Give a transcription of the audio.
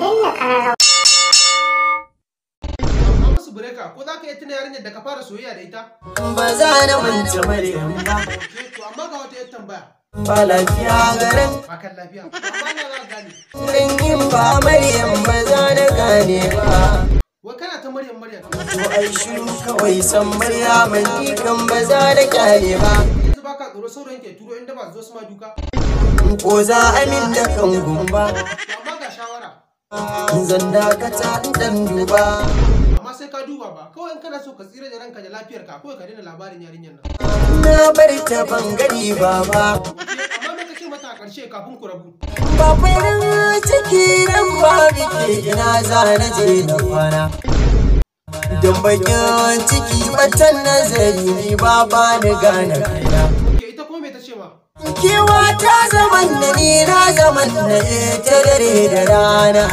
Danna ƙararrawa. Amma musu bureka, ko za ka iya tuna yarinyar da ka fara soyayya da ita? Ba za na manta Maryam ba. Ok, to amma ga wata yar tambaya. Ba lafiya garin. Ba kan lafiya. Amma na za ka gane. Dan in ba Maryam ba za na gane ba. Wai kana ta Maryam Maryam. To ai shiru kawai san Maryam ni kan ba za na kyale ba. Yanzu baka tsoro saurayin ke turo inda ba su zo su ma duka. Ko za a min da kan gumba. To amma ga shawara. Zan dakata in dan duba. Amma sai ka duba ba. Kawai in kana so ka tsira da ranka da lafiyarka, kawai ka daina labarin yarinyar nan. Na bar ta ban gani baba. Ok, amma me kace mata a ƙarshe kafin ku rabu? Ba farin ciki nan ba bike ina za na je na kwana. Don bakin ciki batan nazari ni ba ba ni gane kaina. Ok, ita kuma me ta ce ma? Kewa ta zaman da ni na zaman da ita dare da rana.